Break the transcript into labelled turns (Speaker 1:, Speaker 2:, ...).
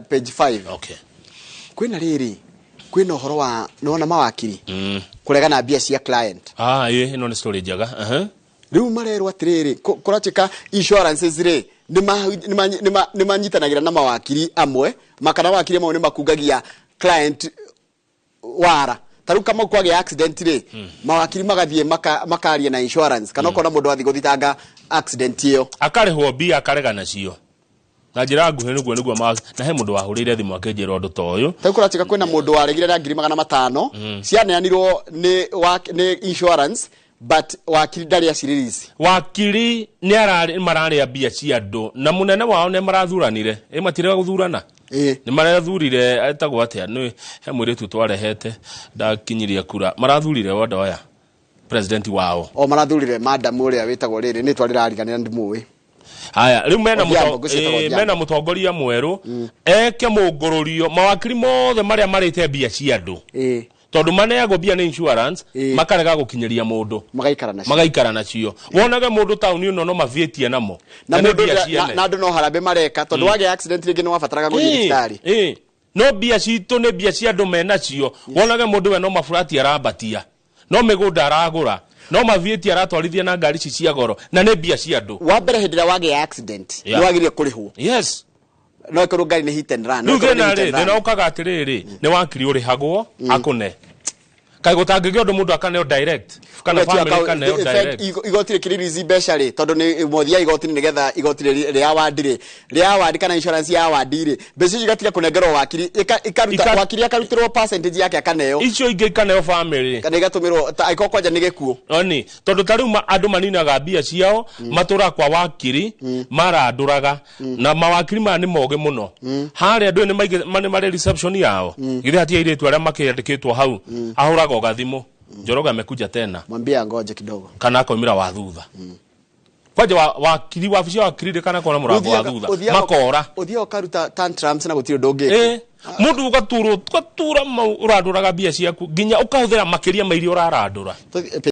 Speaker 1: Page 5. Kwĩna rĩrĩ, kwĩna ũhoro wa nĩwona mawakiri kũregana mbia cia client.
Speaker 2: Ah, ĩ ĩno nĩ story njega. Aha.
Speaker 1: Rĩu marerwo atĩrĩrĩ, kũratuĩka insurances rĩ, nĩ manyitanagĩra na mawakiri amwe, makana mawakiri amwe nĩ makungagia client wara. Ta rĩu kama kwagĩa accident rĩ, mawakiri magathiĩ makaria na insurance, kana ũkona mũndũ athiĩ gũthitanga accident ĩyo.
Speaker 2: Akarĩhwo mbia akarega nacio na njĩra nguhĩ. Nĩguo na he mũndũ wahũrĩire thimũ akĩnjĩra ũndũ ta ũyũ.
Speaker 1: Ta rĩu kũratuĩka kwĩna mũndũ waregire na 500,000 cianeanirwo nĩ insurance, but wakiri ndarĩ acirelease.
Speaker 2: Wakiri nĩ ararĩ mararĩa mbia cia andũ, na mũnene wao nĩ marathuranire, ĩ matirega gũthurana. Nĩ marathurire, etagwo atĩa, nĩ he mũirĩtu twarehete ndakinyirie kura, marathurire Wandoya president wao.
Speaker 1: O marathurire madam ũrĩa wĩtagwo rĩrĩ, nĩ twarĩrariganĩra, ndimũĩ.
Speaker 2: Haya, rĩu mena
Speaker 1: Odhiambo, ngwĩciria etagwo Odhiambo.
Speaker 2: Mena mũtongoria mwerũ eke mũngũrũrio mawakiri mothe marĩa marĩte mbia cia andũ, tondũ maneagwo mbia nĩ insurance, makarega gũkinyĩria mũndũ.
Speaker 1: Magaikara nacio.
Speaker 2: Magaikara nacio, wonage mũndũ taũni ĩno no mavĩtie namo.
Speaker 1: Na
Speaker 2: na nĩ
Speaker 1: mũndũ
Speaker 2: mbia ciene.
Speaker 1: Na andũ no harambĩ mareka, tondũ wagĩa accident rĩngĩ nĩ wabataraga gũthiĩ thibitarĩ.
Speaker 2: No mbia citũ nĩ mbia cia andũ menacio. Wonage mũndũ we no maburati arambatia, no mĩgũnda aragũra, no mavieti aratwarithia na ngari ici cia goro, na nĩ mbia cia andũ.
Speaker 1: Wa mbere, hĩndĩ ĩrĩa wagĩa accident, nĩ wagĩrĩire kũrĩhwo. No ĩkorwo ngari nĩ hit and run, no
Speaker 2: Rĩu
Speaker 1: ĩkorwo nĩ
Speaker 2: thĩna
Speaker 1: hit
Speaker 2: rĩ,
Speaker 1: and run.
Speaker 2: thĩna ũkaga atĩrĩrĩ, nĩ wakiri ũrĩhagwo akũne, kaĩ gũtangĩgĩa ũndũ mũndũ akaneo direct kana
Speaker 1: Ũgatua
Speaker 2: family kaneo direct.
Speaker 1: Igoti rĩkĩrelease mbeca rĩ, tondũ nĩ mothiaga igoti-inĩ nĩgetha igoti rĩa award rĩ, rĩa award kana insurance ya award rĩ, mbeca icio igatiga kũnengerwo wakiri, ikaruta wakiri akarutĩrwo percentage yake akaneo.
Speaker 2: Icio ingĩ ikaneo family.
Speaker 1: Kana igatũmĩrwo ta angĩkorwo kwanja nĩ gĩkuũ.
Speaker 2: Oni tondũ ta rĩu andũ maninaga mbia ciao matũraga kwa wakiri marandũraga, na mawakiri maya nĩ mogĩ mũno. Harĩa andũ nĩ marĩ reception yao, githĩ hatia airĩtu arĩa makĩandĩkĩtwo hau, ahũraga o gathimũ, "Njoroge amekuja tena."
Speaker 1: Mwambie angoje kidogo.
Speaker 2: Kana akaumĩra wa thutha kwanja wakiri, wabici ya wakiri rĩ, kana kona mũrango wa thutha makora.
Speaker 1: Ũthiaga ũkaruta tantrums na gũtirĩ ũndũ ũngĩkwo.
Speaker 2: Mũndũ ũgaturwo, ũgatura mau ũrandũraga mbia ciaku nginya ũkahũthĩra makĩria ma iria ũrarandũra.